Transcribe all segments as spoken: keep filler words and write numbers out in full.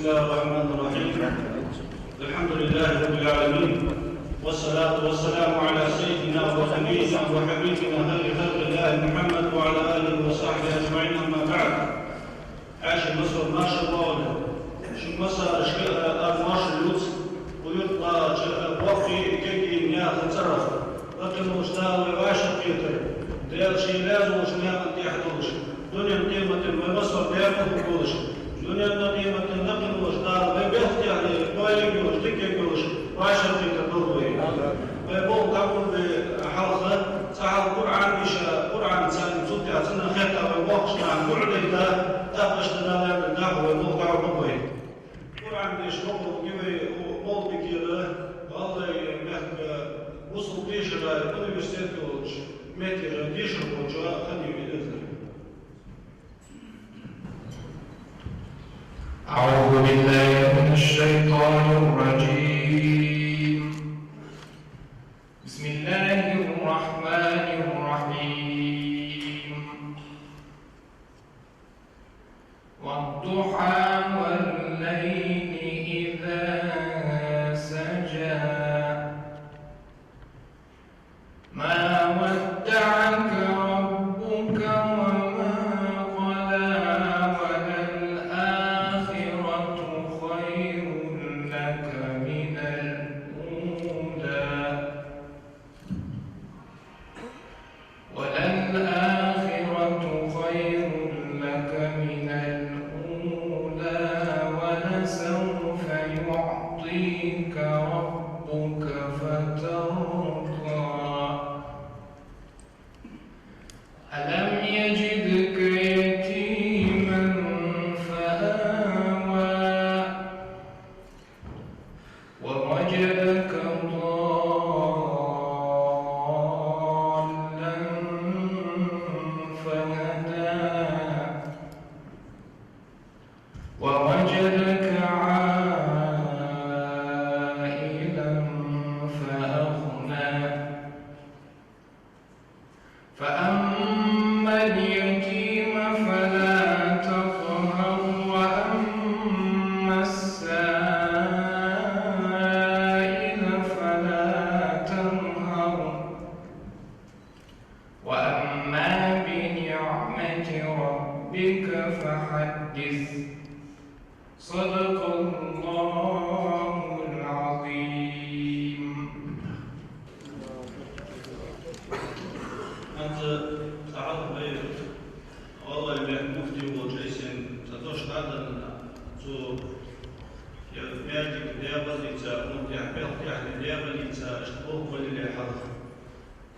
بسم الله الرحمن الرحيم. الحمد لله رب العالمين. والصلاة والسلام على سيدنا ونبينا وحبيبنا خير خلق الله محمد وعلى آله وصحبه أجمعين. أما بعد. Хьаьший массане маршал боагӀа. Шун массанена аз маршал луц. Укх юрта чу боккхий, кегий наьха цӀерах. Лакхе волча Дала вай вӀашагӀкхетар. Дала ший раьза волча наькъа тӀа долаш. Дунен къематдийнахьа вай массане даькъала хургволаш. Дунен къематдийнахьа лакхе волча Дала вай бехктехьа, кхоайга йолаш, дикага йолаш, вӀашагӀкхетар долда вай. Вай болх дӀагӀоргбе хьалха, цхьа хьалха Къуръан деша, Къуръан царна цул тӀехьа цунах хетта вай боккхийча наха дуӀа дайта, тӀаккха иштта Дала аьнна даха вай болх дӀагӀоргба вай. Къуръан деша бокъо гивай болх бикера, гӀалгӀай мехка бусалба дешара университет йолча меттера дешархочоа Ханеви Эзра. أعوذ بالله من الشيطان الرجيم. بسم الله الرحمن الرحيم. والضحى والليل إذا سجى. ما ودعك ربك وما قلى. وللآخرة خير لك من الأولى. وللآخرة خير لك من الأولى. ولسوف يعطيك ربك فترضى. ألم يجدك يتيما فآوى. ووجدك ضالا فهدى. ووجدك عائلا فأغنى. فأما اليتيم فلا تقهر. وأما السائل فلا تنهر. وأما بنعمة ربك فحدث. صدق الله العظيم. ХӀанз цхьа хьалха вай гӀалгӀай мехка муфти волча Ӏийсан цхьа дош дӀаденна, цо ер маьждиг дегӀа базийца, цун тӀехьа белха тӀехьа дегӀа базийца, иштта болх баллалехь хьалха.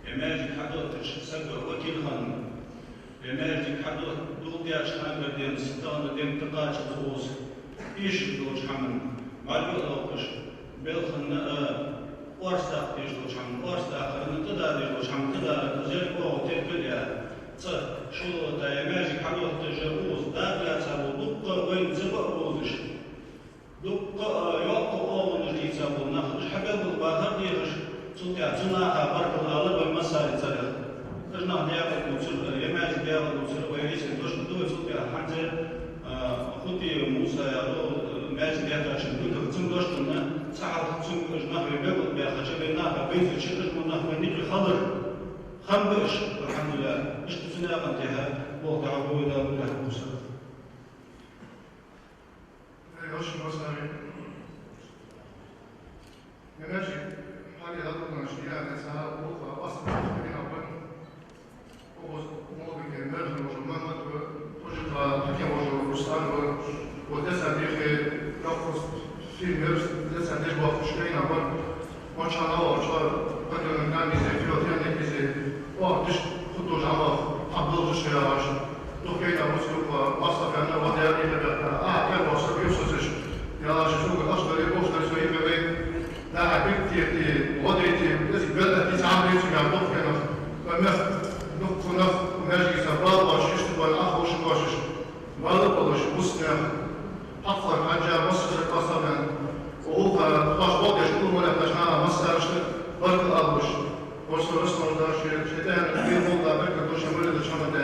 Ер маьждиг хьадотташ саг вакил хиннав. Ер маьждиг хьадотташ дулх деш хиннар денз, тахан денз тӀакхаччалца укхаза эшаш долча хӀаман бӀаргадоаккхаш, белханна а, орц даккха дезаш долча хӀаман орц даккхар, тӀадала дезаш долча хӀаман тӀадалар, зеркъо теркал а яь, цкъа шоллагӀа ер маьждиг хьадотташ укхаза дакъа лаьца бола дуккха вайна ца баа болаш, дуккха а йоккха оагӀонаш дийца бола нах, уж хьабелгалбаха дехаш, цул тӀехьа цу наха баркал алар вай массане царех. Уж нах дегӀа дувцар, ер маьждиг дегӀа дувцар, вай Ӏийсан дош да вай цул тӀехьа хӀанз, а, Хутиев Муса яхаш, а, маьждиг дехачун дукха цун дош да, цхьа хьалха цунга уж нах вай белгалбаьхача, вай наха байзача, уж мо нах вайна юкъе хилар. Хам ба уж, алхьамдулиллахӀ, иштта цу наькъа тӀехьа болх дӀагӀоргба вай Дала, Муса. Эй, ваши масари. Генажи, хьале ладугӀанаш дӀаяхьа, цхьа болх а, ас ма хиннаб. Укхаза молдавике Мержин волча Мухьаммад ва, Тужика хьаким волча Руслан ва, вот децан дехе, йоккхача фермерас децан деш боахкаш кхайнаб. Вай чу хьалваьлча, кадёнок наниза, филотенникиза, о, диш художа Ӏамах, хьаболжаш яхаш, дукха кхайнаб, укхаза юха масло хьанна, вадари хьабаьхка, а, кхел васа юхасазаш, ялаш суга аш дари, бош дари, со йихаве, да, битти, гӀодити, из белати цхьа бийцу яр дукха кхайнаб, ва мех, дукха нах, маьждиге бала боацаш, иштта бала, ах, хӀуш боацаш. Бала болаш, бусалба нах, хьакъ хьажа, массаза къасталан. Оха, тхоаш бокъдеш, уллув лаьттача наха массанена баркал алалуш. Просто расхождаш, шайтӀан, бир болда, баркал дош, мурид чамаде.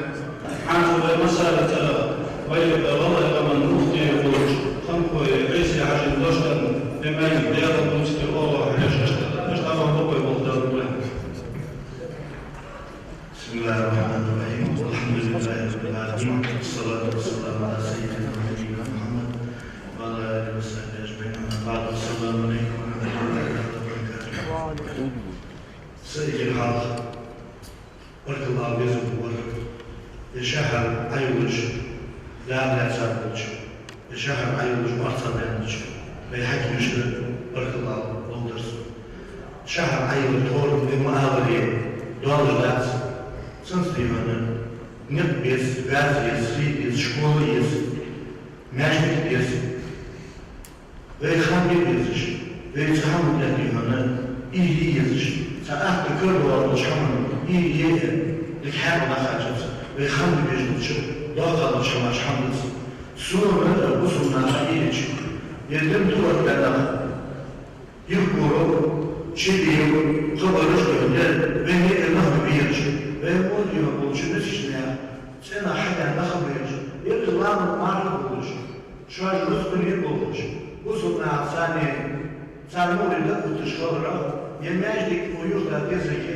ХӀанз вай массанена цӀерагӀа, вай гӀалгӀай къаман муфти волаш, Хамхой, بسم الله الرحمن الرحيم. الحمد لله رب العالمين. والصلاة والسلام على سيدنا ونبينا محمد وعلى آله وصحبه أجمعين. أما بعد. السلام عليكم ورحمة الله تعالى وبركاته. Са эггара хьалха баркал ала безам ба ер шахьар Ӏойолаш, Дала лаьца болча, ер шахьар Ӏойолаш орцагӀдаьннача вай хьакимашта баркал ала ловш дар со. Шахьар Ӏойолаш тхьовра вай ма аллара, доалаш дац. Цунца дийхьа никъ беза, ваьза еза, сий беза, школа еза, маьждиг беза. Вай хам де безаш, вай цу хӀаман тӀа дийхьа ийрча езаш, цхьа атта кара доагӀача хӀаман ийрча е, дика хьаькъал нах хьачац, вай хам де безаш долча доккхача хӀамаш хьадац. Сона а, бусалба наха а ийрча, ер дин тӀа оттабаьнна, юхкуро, чилио, хабараш дийхьа, вай е нах ма бийраш, вай модио болча нисача наьха цӀенах хьадаьнна нах бийраш, ер ламаз марха болаш, шоаш рузкъане болхаш, бусалба наха царна, цар мури дӀаотташ хиларах, е маьждиг укх юрта дезарг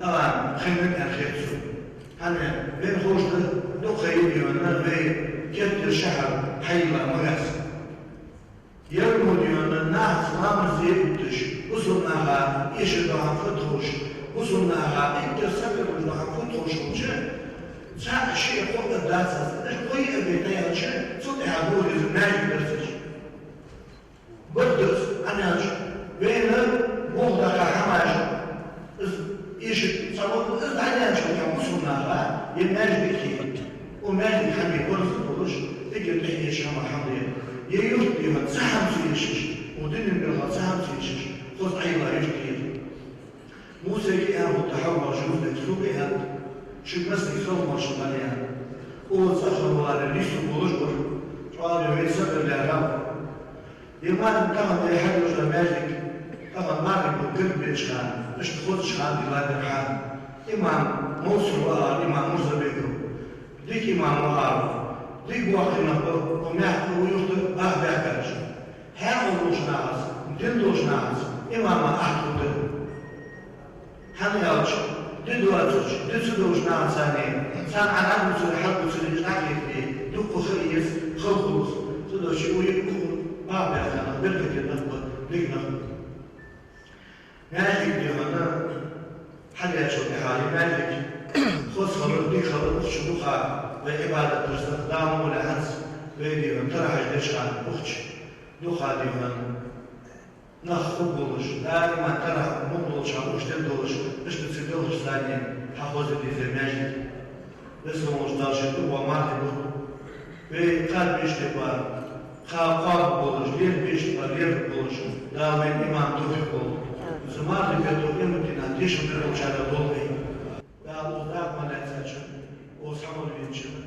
а хиннад аьнна хет сона. ХӀана, вайна ховш да, дукха ха я дийхьа вай кертера шахьар хьайийлла ма вац. Ер мо дийхьа нахаца ламаз де отташ, бусалба наха эшаш дола хӀама фу тховш, бусалба наха эггара сакъердаш дола хӀама фу тховш хилча, цхьа а шиъ а кхоъ а дац аз, иштта кхоъ а бе тӀаяьлча, цул тӀехьагӀа дора из маьждиг дарцача. Барт дац, хӀана аьлча вайна болх баьккха хӀамаш, из эшаш, цхьа вон из дӀадаьнначул тӀехьагӀа бусалба наха е маьждиг хье, укх маьждига хьабе парз долаш, эггара тӀехьа эшаш хӀама хьаде. Е юрта дийхьа цхьа хӀама ца эшаш, укх дина белхах цхьа хӀама ца эшаш, хоза Ӏойилла юрт я ер. Мусайга аьннад, хьалха жуз дек сога аьннад, шуга массанега салам-моаршал хилда аьнна. Укхаза цӀагӀа хиннавалар нийсса волаш вар, чӀоагӀа вай сакъердалаьрхӀа. Е марха тахан вай хьадоагӀаш да маьждиг, тахан мархий бутт гаргабеча хана, иштта хозача хана дилладар хьа. Имам Мовсар ва аьлар, имам Мурзабеков. Дика имам ва аьлар. Дика боккхий нах ба, укх мехка, укх юрта баха баьхкача. Хьаькъал долча нахаца, дин долча нахаца имама ахьтута. ХӀана аьлча, ди доацача, ди ца долча нахаца царна, царна Ӏа дӀадувцар, хьадувцар, иштта дӀакхетаде, дукха ха еза, халхалуз. Цудухьа укх юрта баха баьхка нах беркате нах ба, дика нах ба. Маьждиг дийхьа хьадаьчул тӀехьагӀа, е маьждиг хоза хилар, дика хилар укх чу дукха вай Ӏибадат деш, Дала мукъ лой хӀанз вай дийхьа тарахьаш деча хана укх чу дукха дийхьа нах хургболаш, даим а тарахь мукъа долча хана укх чу ден долаш, иштта цига белхаш санна хьахоза деза маьждиг. Веза хинна волча Дала ший дукха мархий бутт вай кхаьбача беса тӀа кхаба болаш, лелабеча беса тӀа лелаболаш, Дала вайна иман, товфикъ лолда. Из мархий бетта къематдийнахьа тешал дергдолчарех долда вай. Дала укх дакъа ма лаьцачоа, укхаза хьамал веначоа,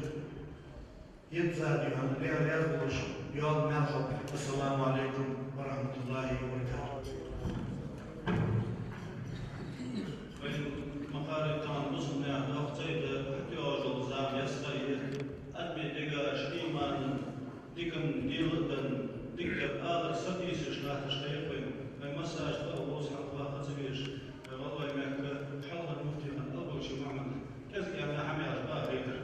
еза а дийхьа, Даьла раьза волаш йола маьл хилда. Ассаламу Ӏалайкум ва рахьматуллахӀи ва баракатухӀ. Вай ма харра тахан бусалба наьха доккха цӀай да, хьатӀайоагӀаш йола зама ясса ха я ер. Адамий дегаш иманан, дикан дела а даь, дикагӀа алар сатийсаш латташ ха я вай. Вай массанена а укхаза хьалха ваха ца везаш, вай ГӀалгӀай мехка хьалхарча муфтийга Албогачи Мухьмада кӀезига-кӀезига хӀама аьлча бахийта.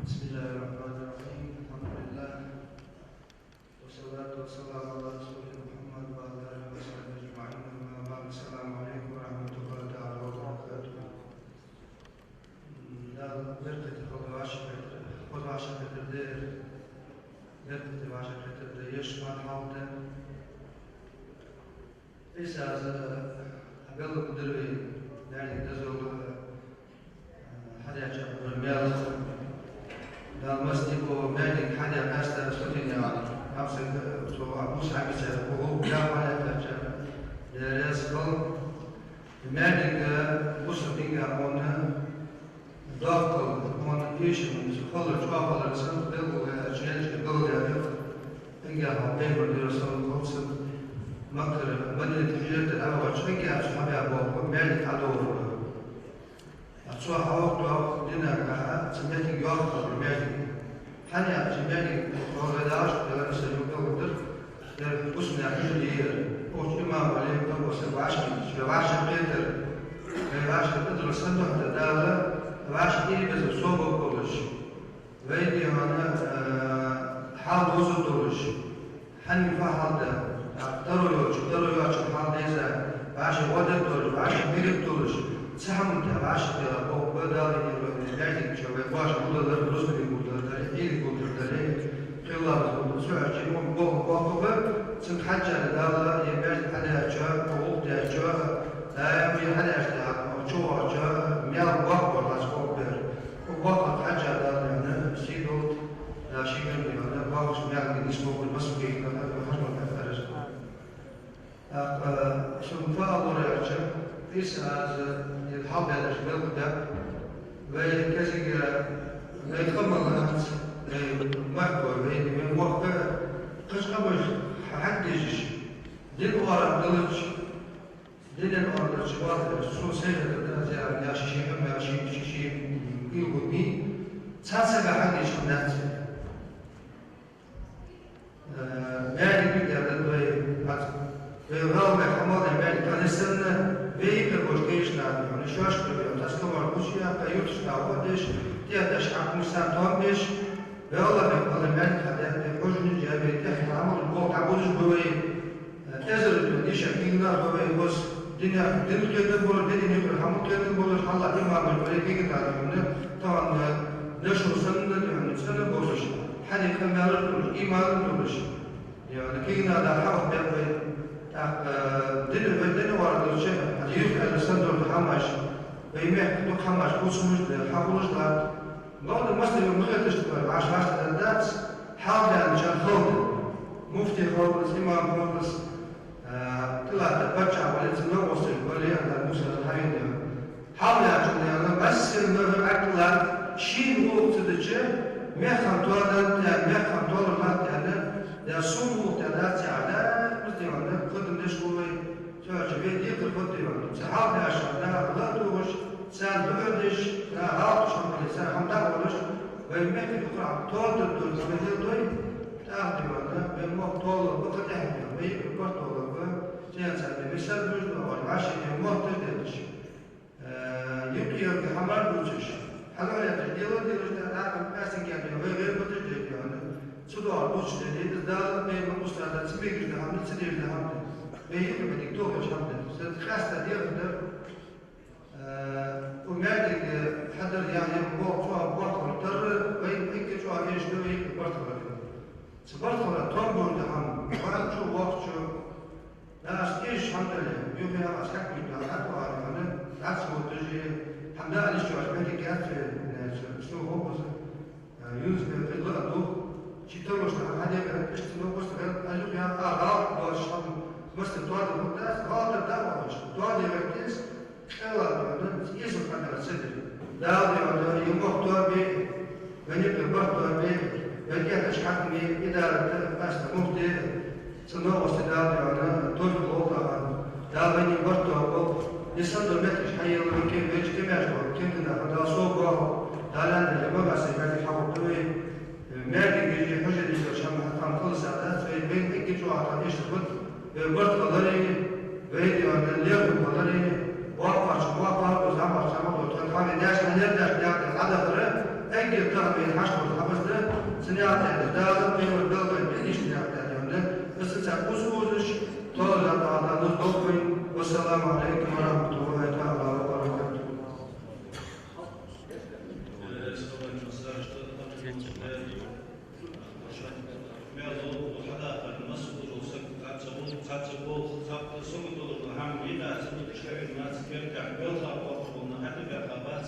بسم الله الرحمن الرحيم. الحمد لله. والصلاة والسلام على رسوله محمد وعلى آله وصحبه أجمعين. أما بعد. السلام عليكم ورحمة الله تعالى وبركاته. Дала беркате хилда вай вӀашагӀкхетар, хоза вӀашагӀкхетар да ер, беркате вӀашагӀкхетар да ер, еш мархӀалта. Иштта аз, э, белгалдергда вай, маьждиг дозал, э, хьадаьча хана мел, Дала массанега укх маьждиг хьадаь къаьстта сутийна, амсаг, э, цо бус хьагича, укх гӀулакх хьадаьча, Даьла раьза хилва. Маьждиг, э, бусалба динагахьа доккхал, хьона эшам, хала, чӀоагӀа хала санна, белгала, чӀоагӀа белгала яр. Эггара хьалха пайхамара дира саллаллахӀу Ӏалайхи ва саллам, Маккара Мадината хьижрат даь воагӀача, эггара хьалха хьабаь болх ба маьждиг хьадоагӀар. Цо хьалха дийнахьа цу моттиге йоаккхар маьждиг. ХӀана аьлча маьждиг тхьовра далаш, Дала са юкъе вутар, дер бусалба наьха хьужаре яр. Укх имам вале, тхо са вӀашагӀ, шоай вӀашагӀкхетар. Вай вӀашагӀ тӀадилла санна духьа Дала, вӀашагӀ тӀера беза собар болаш. Вай дегӀана, а, хьал доза долаш. Хьанифа хьал да, а, таро йолча, таро йолча хьал деза, вӀаши гӀо дергдолаш, вӀаши мегаш долаш, цхьа хӀаман тӀа вӀаши тӀера боху ба Дала, и вай маьждиг чу вай баш гулдалар, рузбани гулдар дале, Ӏийди гулдар дале, хилла гулдар, цу хьаьжча, ма боху, боху ба, цунга хьаьжча Дала, е маьждиг хьадаьча, гӀулакх даьча, даим е хьадаьча, чу вахача, мел боху бар лац боху бер. Укх боккхагӀча хьаьжча Дала вайна сий долда, Дала шийгара дегӀана боккхагӀча маьждиге нийсбохкар массаболча хьажа мара хьаьрча. ТӀаккха, э, сона фу ала ловра аьлча, из аз, э, хьалбаьннараш белгалдаьд. Вай кӀезига, вай къаман лац, вай мехкахой, вай, вай мохк, кхыча къамаша хьадешаш, дин оарам далча, динан оарам далча ваза, сона сайна да, аз яхар, я ши-ши хӀама, я ши-ши, ши-ши уйла хургья, цхьа сага хьадешаш хӀама дац. Э, маьждиг бигар да вай, аз, вай гӀалгӀай хьамал да маьждиг, тӀаккха санна, вай юкъера бош кхераш нах, хьона шоаш кхераш, тас камар гуча яккха, юрташ тӀа гӀо деш, тӀехьа деш хьакмусан том беш, вай Аллах бен хьала маьждиг хьадаьд, вай хьужаре яьннай, тӀехьа хьамал боху дӀабузаш ба вай. Эзар дешаш кегий нах ба вай, гӀоз динах, дин кхетам болаш, динан юкъера хӀама кхетам болаш, хьалха имамаш ба вай кегий нах, хьона, тахан, э, дешо санна, хьона, цӀена болаш, хьаниф къамаьлаш долаш, иман долаш. Я, кегий нах да хьалха баьб вай. ТӀаккха, э, дин, вай дин вар долча, хьона, юха аьлча санна дола хӀамаш, вай мехка дукха хӀамаш, куцамаш да, хьахулаш да. Бакъда массане ма хеташ тхо, вӀаши-вӀаши дар дац, хьалдаьнначар хала да. Муфти хала да, имам хала да, а, тӀалатта паччахь вале, цу новкъосташ вале, а, Муса хьавена. Хьалдаьннача дена, массане ма хеташ тӀалатта, шийна гӀулакх ца дича, мехкан тоаденна тӀа, мехкан тоалур латта тӀа, я сона гӀулакх тӀа дац, я да, муса дена, кхетам деш хул вай. Цу хьаьжча вай декхар хӀоттийна. Цу хьалдаьшна Дала ладувгӀаш, царна дуӀа деш, царна гӀалаташ хьамале, царна хӀама дӀаолаш, вай мехка дукхагӀа тоадергдолаш вай хилдой, тӀаккха дийна, вай мохк тоалургба, кхы тӀехьа вай юкъера барт тоалургба, цӀена царна вай саг вуьжда вай, вӀаши вай мохк тӀа детташ. Э, юкъе йоагӀа хӀамаш дувцаш, хьалха яхаш, дела-делаш да, нахана къаьстина кхетам, вай гӀийбаташ деш дийна. Цу дуьхьа дувцаш дийна, из Дала, пайхамара, устаза ца мегаш да хӀама, ца дезаш да хӀама да. Вай юкъе ма дика тохаш хӀама да. Са къаьстта дехар да. Э, укх маьждиге хьадар яхь, е боху, цу боху тара, вай эггара чӀоагӀа эшаш да, вай юкъе барт хилар. Цу барт хилара том болаш да хӀама, вахачо, воккхачо, нах эшаш хӀама дале, юха яхаш хьакхийна хьатӀавахар хьона, дӀа ца вуташ, хӀама даа лиш чу аш бетиг яц вай, э, цу, цу хӀокхуза, э, Юнус бен хила а дух, ши тарош нах хьадегӀар, иштта новкъост гӀерт, а юха яха гӀалат доацаш хӀама, масса тоаде хӀама дац, гӀалат да вахаш, тоаде гӀертес, кӀелхьарбаьнна, иза хьадара ца дир. Дала дийна, е мохк тоабе, вайна юкъера барт тоабе, вайна кӀенташ хьакимий, идарата, къаьстта муфтий, цу новкъостий Дала дийна, товфикъ лолда. Дала вайна барт тоаболба. Из санна дола моттигаш хьаелла, вай кхы, вай чу кемеш бола, кхы дина, Дала сов боахалба, Дала аьнна дале, ма гӀа сай маьждиг хьахӀоттаве. Маьждиге хьужаре йолча хӀаман хьатам кхалсадац, вай, вай эггара чӀоагӀа тхан эшар хӀоттар, вай барт хиларе, вай дегӀана лерхӀам хиларе, воккхагӀчо воккхагӀа, зӀамагӀчо зӀамагӀа, тхан хьаве даьш, хьанер даьш, наькъа тӀа дӀадахар, эггара тахан вайна хьашт бола хӀама из да, цу наькъа тӀа Дала, пайхамара белгалдаьд, иштта наькъа тӀа дийна, из цаӀ уза-узаш, тола дӀа-дӀа луз долхуй. Вассаламу Ӏалайкум ва рахьматуллахӀи таӀала ва баракатухӀ. Мел ловра хьадахар, масса хӀама дола саг, цхьацца гӀулакх, цхьацца болх, цхьацца сагот долаш дола хӀама, йида ца дуташ хьавена вац, кертахь белха бохуш бола нах хьатӀабаьхка бац.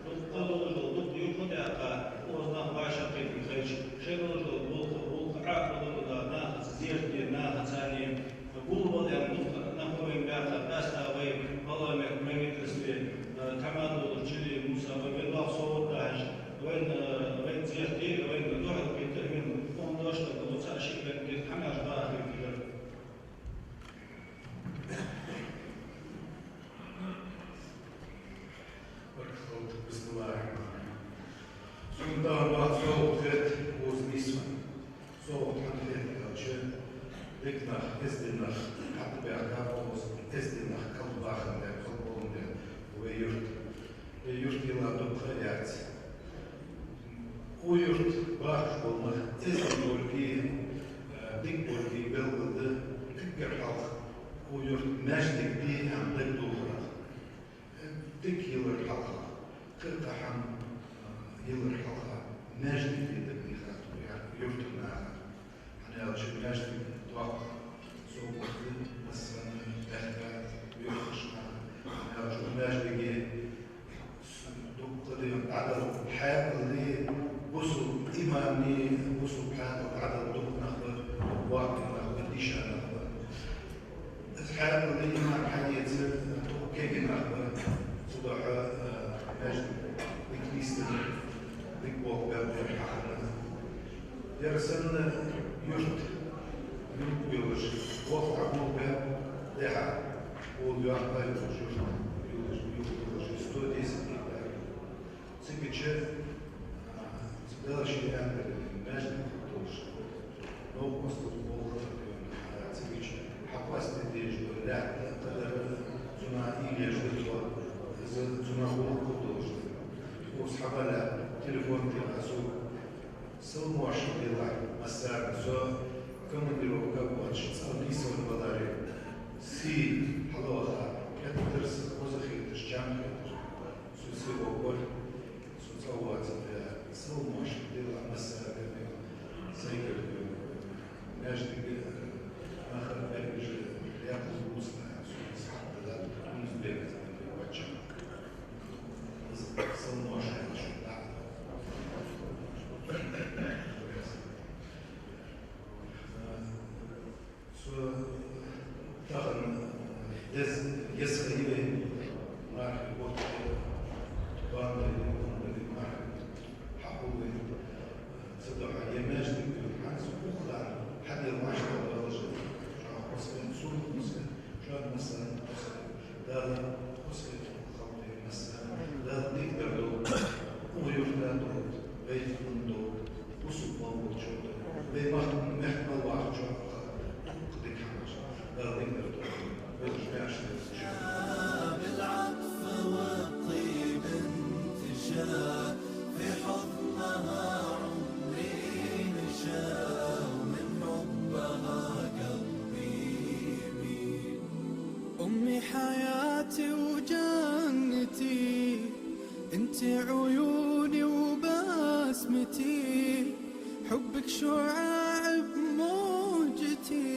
Дукха долаш дола, дукха юкъе даьккха, укхаза нах вӀашагӀкхетаргхилча, шоай долаш дола болх, гӀулакх Ӏа а хьадола, нахаца зерате, нахаца царна гулвала аьнна, дукха нах вайна баьхар, къаьстта вай парламент, правительстве, э, тхьамада волча Чили Муса, вай венна ваха совгӀат дахьаш, вайна, э, вайна зерате, вайна духьалкхета, вайна къонахчалла, цхьа ши бӀаь гет хьамаш баха хетар. Маьждиг де аьнна дагадохарах, дика йилар хьалха, кхы а кхы хӀама, а, йилар хьалха, маьждиг де дагадехар тхо, яхар юртара наха. ХӀана аьлча маьждиг доккха совгӀат да массанена, баьхка, йохкаш наха. ХӀана аьлча маьждиге дукха дийнахьа дӀадала хьаькъали, бусалба имани, бусалба хьаькъал дӀадала дукха нах бар, дукха боккхий нах бар, дийша нах бар. Из хьаькъали, иман хьаэца дукха кегий нах бар. Цудухьа, а, маьждиг дика нийсденна, дика болх баьб ер хьахинна. Ер санна юрт юкъ йолаш, болх хьабоагӀа баьб дехьа, гӀолла йоккха йолаш юрт йолаш, юкъ йолаш, сто десять гектар. Цигача, а, цу Дала ший аьнна маьждиг хургдолаш, новкъостал болх хургйолаш, а, цигача хьакъоастаде дезаш дола лаьтта, кхыдар цунах ийлеш да тхо, из цунах гӀулакх хургдолаш да. Тхо хьабаьлча, телефон тӀа аз сога Салам-моаршал делахь массарна, со командировка воацаш, цӀагӀа нийсвенна валаре, сий хьалваха, кӀетарса хоза хеташ, чам хеташ, со сий вокхар, со цӀагӀа воацар, салам-моаршал делахь массарга, сайгара маьждига, нахага, берригаш лаьтта бувцаш, со схьа а далар, хӀанз бегаш вачча. Со тахан деза, еза хиле, мархий бутт, банда, банда, мархий хьахуле, цудухьа е маьждиг хӀанз укх дийнахьа хьаделла машта далаш, шоана хоза хет, сона хоза хет, шоана массанена хоза хет. Дала хоза хет халкъе массанена, Дала дикадар долда, укх юрта долда, вай тӀа долда, бусалба мел болчоа долда, вай мах-, мехка мел вахачоа а дика хӀамаш, Дала дикадар долда, вай уж маьрша деза. بالعطف والطيب انتشى، في حضنها عمري نشا، ومن حبها قلبي يميل. أمي حياتي وجنتي، أنت عيوني وبسمتي، حبك شعاع بموجتي،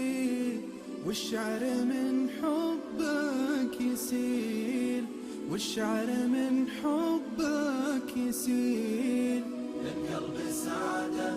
والشعر من حبك يسيل، والشعر من حبك يسيل. للقلب سعادة